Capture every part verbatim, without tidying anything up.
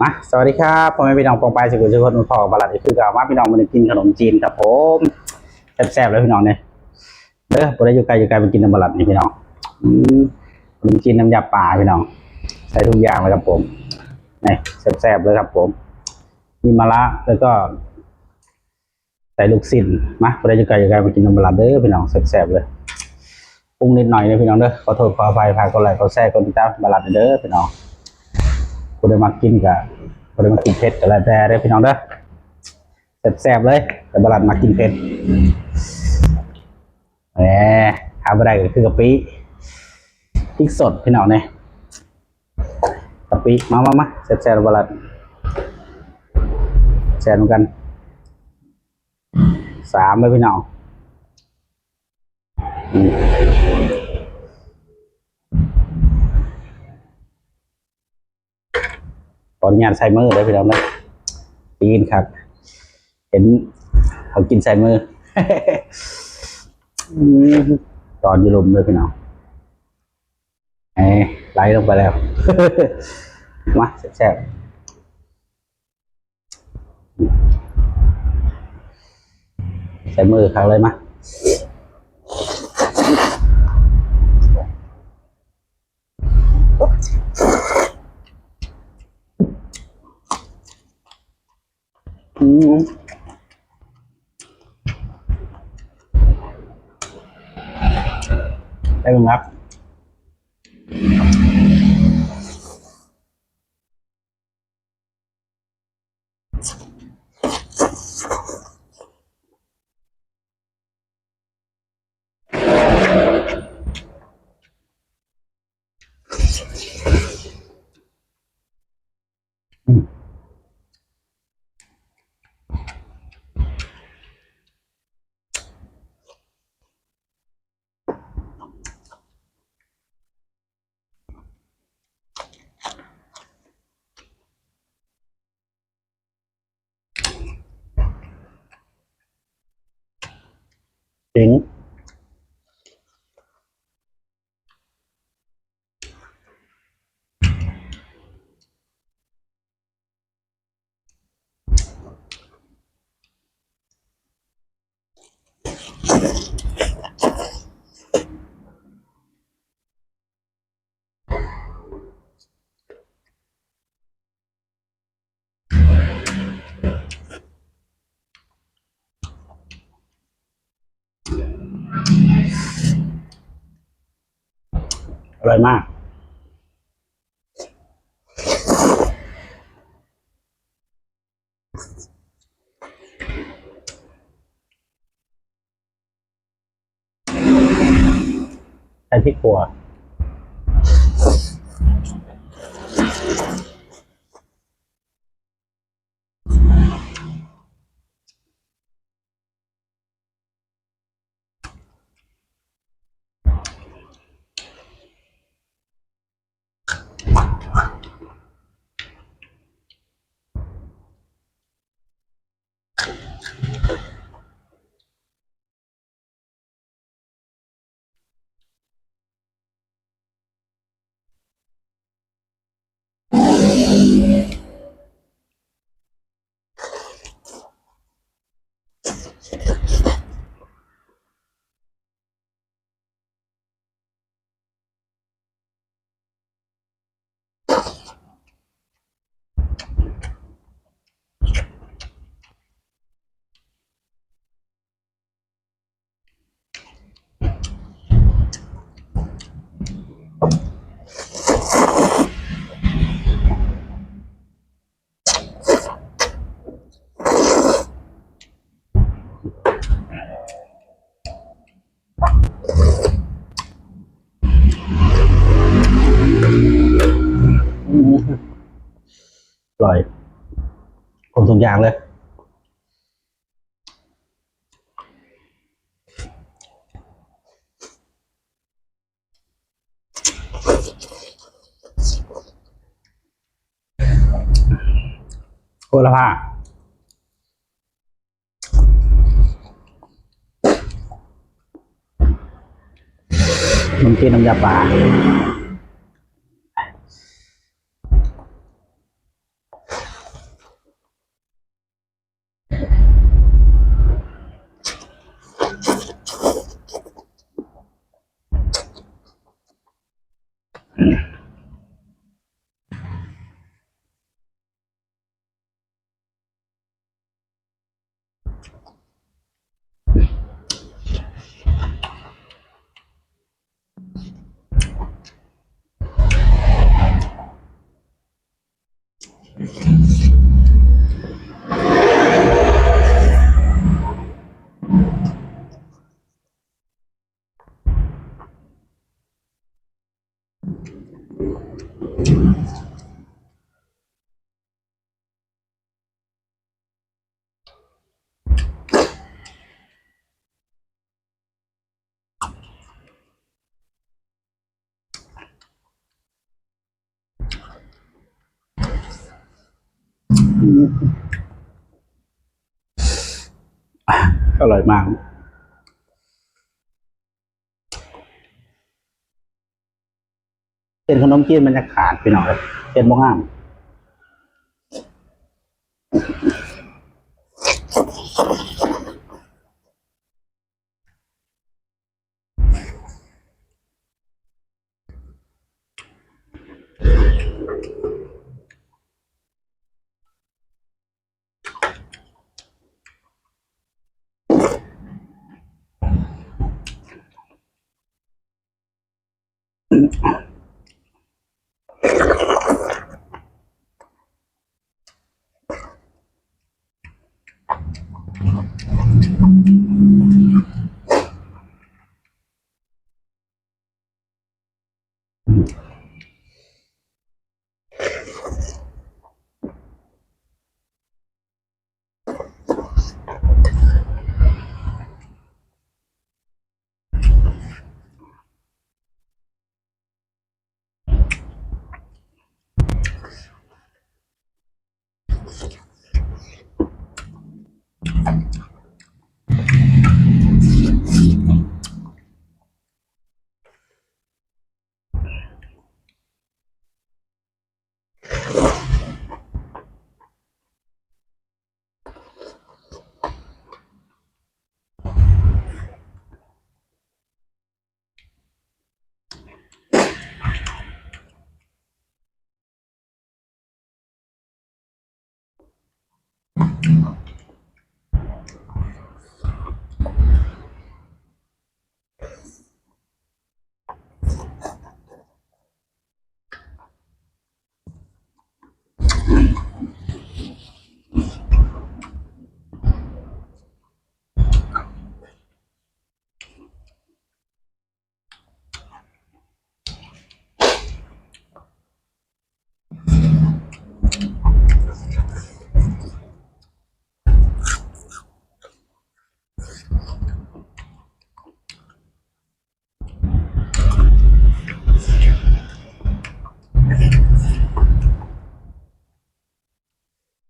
มา สวัสดีครับ พ่อแม่พี่น้องปองไปสุขุมทุกคน พ่อบ่าวรัฐอีกคือเก่า มาพี่น้อง มื้อนี้กินขนมจีนครับผม แซ่บๆเลยพี่น้องเนี่ย เด้อ บ่ได้อยู่ไกลอยู่ไกล ไปกินน้ำบ่าวรัฐนี่พี่น้อง อืม ขนมจีนน้ำยาป่าพี่น้อง ใส่ทุกอย่างเลยครับผม นี่ แซ่บๆเลยครับผม มีมะระ แล้วก็ ใส่ลูกชิ้น มา บ่ได้อยู่ไกลอยู่ไกล มากินน้ำบ่าวรัฐเด้อพี่น้อง แซ่บๆเลย ปรุงนิดหน่อยนะพี่น้องเด้อ ขอโทษขออภัย ฝากกดไลค์กดแชร์ กดติดตามบ่าวรัฐเด้อพี่น้อง ผู้ใดมักกินก็ ผู้ใดมักกินเผ็ดก็แล้วแต่เด้อพี่น้องเด้อ แซ่บๆเลย แต่บ่าวรัฐมักกินเผ็ด แหม ขาดบ่ได้ก็คือกะปิ พริกสดพี่น้องเนี่ย กะปิ มามามา แซ่บๆบ่าวรัฐ แซ่บเหมือนกัน สามเลยพี่น้อง อืม ขออนุญาตใส่มือเลยพี่น้องนะ ตีนครับ เห็นเขากินใส่มือ อืม ตอนอยู่ลุมเลยพี่น้อง เอ้ย ไหลลงไปแล้ว มา แซ่บๆ ใส่มือเขาเลยมา อืม ได้เป็นงับ อืม เจ๋ง อร่อยมาก ใส่พริกขั่ว อร่อย ครบทุกอย่างเลย โหระพา ขนมจีนน้ำยาป่า อร่อยมาก เป็นขนมจีนบรรยากาศพี่น้องครับ เป็นบ่งาม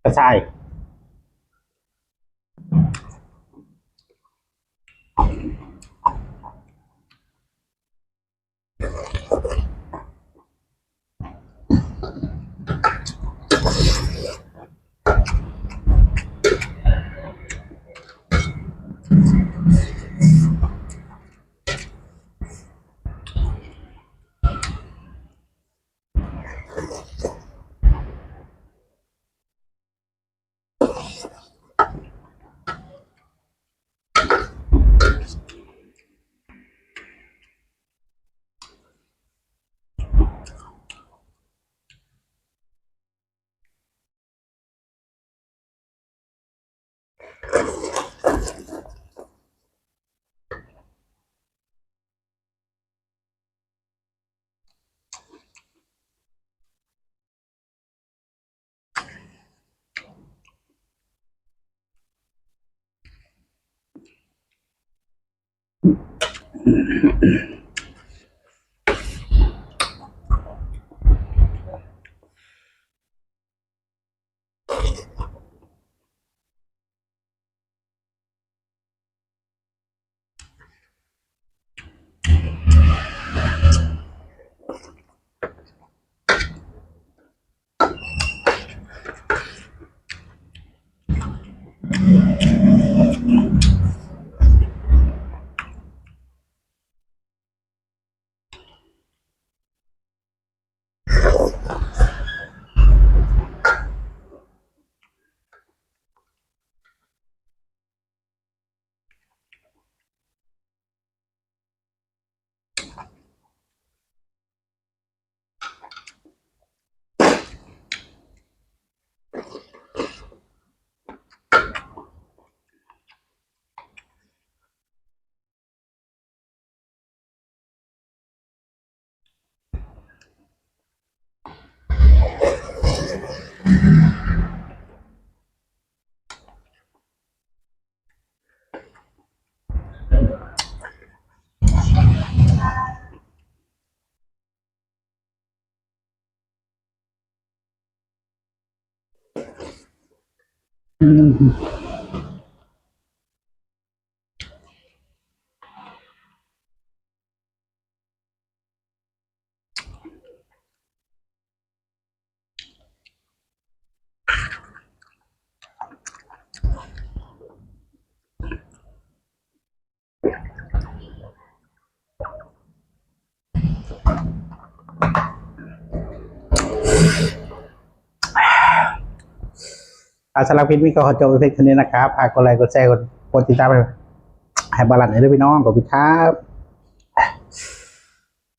กระชาย อืม อ่า สำหรับคลิปนี้ก็ขอจบไว้เพียงเท่านี้นะครับ ฝากกดไลค์ กดแชร์ กด กดติดตามให้ ให้บาลานซ์ด้วยพี่น้อง ขอบคุณครับ